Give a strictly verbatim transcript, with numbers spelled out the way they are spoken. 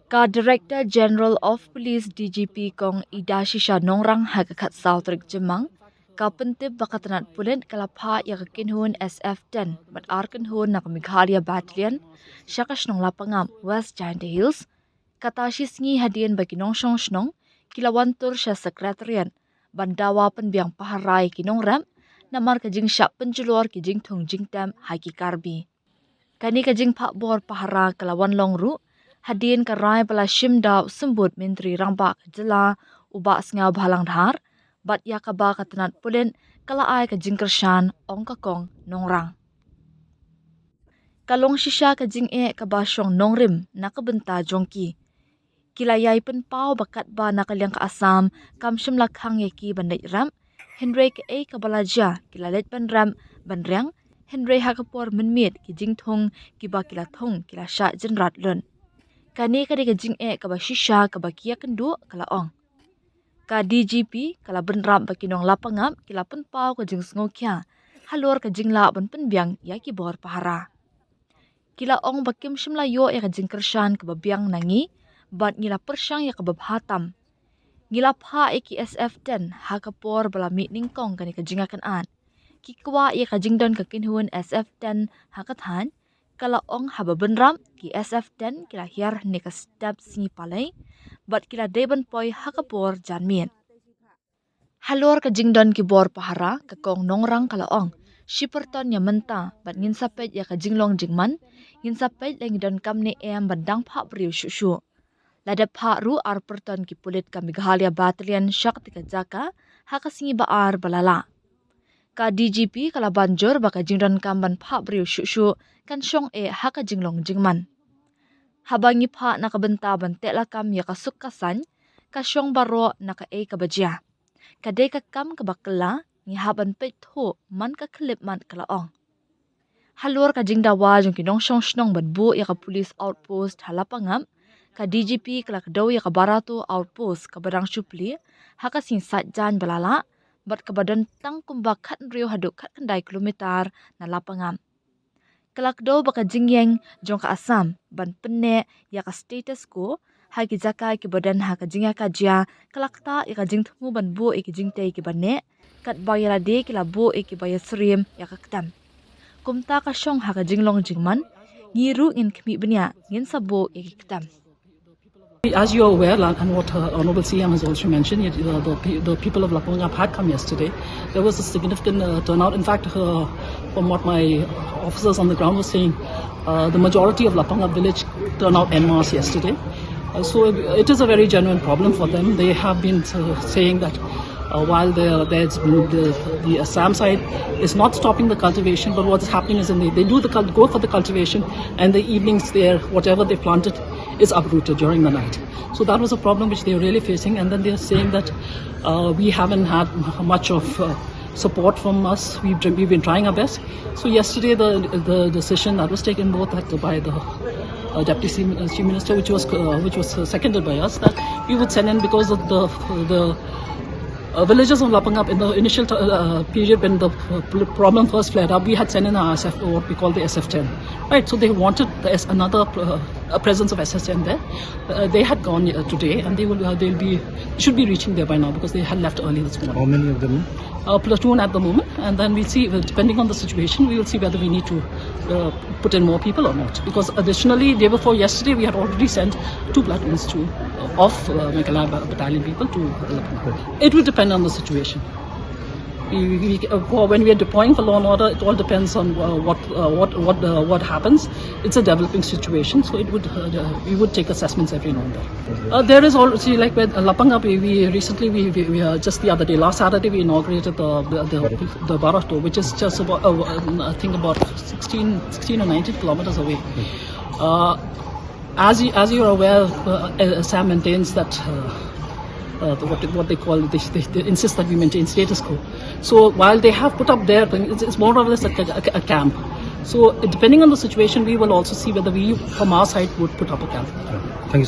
Ka Director General of Police, D G P, Kong Idashisha Nongrang, ha ka khatsaw tarik Jymmang, ka pyntip ba ka tnat pulit ka la phah ïa ka kynhun S F ten bad ar kynhun na ka Meghalaya Battalion sha ka shnong Lapangap, West Jaintia Hills, kata shi sngi hadien ba ki nongshong shnong ki la wan tur sha Secretariat ban dawa pynbiang pahara ïa ki nongrep namar ka jingshah pynjulor ki jingthung jingtep ha ki Karbi. Kane ka jingphah bor pahara ka la wan long ruh hadien ka rai ba la shim da u Symbud Myntri Rangbah ka jylla, u Bah Sniawbhalang Dhar, bad ïa kaba ka tnat pulit ka la ai ka jingkyrshan, ong ka Kong Nongrang. Ka long shisha ka jingeh kaba shong nongrim na ka bynta jong ki. Ki la ïai pynpaw ba katba na ka liang ka Assam kam shym la khang ïa ki ban leit rep, hynrei kaei kaba la jia, ki la leit ban rep ban riang, hynrei ha ka por mynmiet ki jingthung kiba ki la thung ki la shah jynrat lut. Kane ka dei ka jingeh kaba shisha kaba ki ïakynduh, ka la ong. Ka D G P ka la bynrap ba ki nong Lapangap ki la pynpaw ka jingsngewkhia halor ka jinglah ban pynbiang ïa ki bor pahara. Ki la ong ba kim shym la ïoh ïa ka jingkyrshan kaba biang na ngi bad ngi la pyrshang ïa kaba bha tam. Ngi la phah ïa ki S F ten ha ka por ba la mih nyngkong kane ka jingïakynad. Ki kwah ïa ka jingdon ka kynhun S F ten ha ka thaiñ, ka la ong, haba bynrap ki S F ten ki la hiar hynne ka step sngi Palei bad ki la dei ban poi ha ka por janmiet. Halor ka jingdon ki bor pahara, ka Kong Nongrang ka la ong, shi pyrton ïa mynta bad ngin sa peit ïa ka jinglong jingman, ngin sa peit la ngi donkam ne em ban dang phah briew shuh shuh. La dep phah ruh ar pyrton ki pulit ka Meghalaya Battalion sha kata ka jaka ha ka sngi ba ar ba la lah. Ka D G P ka la ban jur ba ka jingdonkam ban phah briew shuh shuh kan shong eh ha ka jinglong jingman. Haba ngi phah na ka bynta ban teh lakam ïa ka suk ka saiñ, ka shong baroh na kaei kaba jia. Ka dei ka kam kaba kylla, ngi hap ban peit thuh man ka khyllipmat, ka la ong. Halor ka jingdawa jong ki nongshong shnong ban buh ïa ka police outpost ha Lapangap, ka D G P ka la kdew ïa ka Barato outpost kaba dang shu plie ha ka sngi Saitjaiñ ba la lah, bad kaba don tang kumba khathynriew haduh khatkhyndai kilometer na Lapangap. Ka la kdew ba ka jingïeng jong ka Assam ban pynneh ïa ka status quo ha ki jaka kiba don ha ka jingïakajia ka la ktah ïa ka jingthmu ban buh ïa ki jingtei kiba neh, katba ïa lade ki la buh ïa kiba ïasyriem ïa ka ktem. Kumta ka shong ha ka jinglong jingman, ngi ruh ngin khmih bniah, ngin sa buh ïa ki ktem. As you are aware, and what uh, Honorable C M has also mentioned, it, uh, the, pe- the people of Lapangap had come yesterday. There was a significant uh, turnout. In fact, uh, from what my officers on the ground were saying, uh, the majority of Lapangap village turned out en masse yesterday. Uh, so it is a very genuine problem for them. They have been uh, saying that uh, while the, the, the, the Assam side is not stopping the cultivation, but what's happening is in the, they do the cult- go for the cultivation, and the evenings there, whatever they planted is uprooted during the night. So that was a problem which they're really facing. And then they're saying that uh, we haven't had much of uh, support from us. We've, we've been trying our best. So yesterday, the the decision that was taken both at the, by the uh, deputy chief, uh, chief minister, which was uh, which was uh, seconded by us, that we would send in, because of the the uh, villages of Lapangap in the initial t- uh, period when the uh, pl- problem first flared up, we had sent in our S F, what we call the S F ten, right? So they wanted the S- another uh, a presence of S F ten there. Uh, they had gone uh, today, and they will uh, they'll be should be reaching there by now because they had left early this morning. How many of them? A platoon at the moment, and then we'll see, uh, depending on the situation, we will see whether we need to uh, put in more people or not. Because additionally, day before yesterday, we had already sent two platoons to uh, of uh, Meghalaya ba- battalion people to. Uh, it will depend on the situation. We, we, uh, for when we are deploying for law and order, it all depends on uh, what uh, what what uh, what happens. It's a developing situation, so it would uh, we would take assessments every now and then. Uh, there is also, see, like with uh, Lapangap, we, we recently we, we, we uh, just the other day, last Saturday, we inaugurated the the, the, the Barato, which is just about uh, um, I think about sixteen, sixteen or nineteen kilometers away. Uh, as you, as you are aware, uh, uh, Sam maintains that uh, uh, the, what, what they call they, they, they insist that we maintain status quo. So while they have put up their thing, it's, it's more or less like a, a, a camp. So depending on the situation, we will also see whether we, from our side, would put up a camp. Thank you.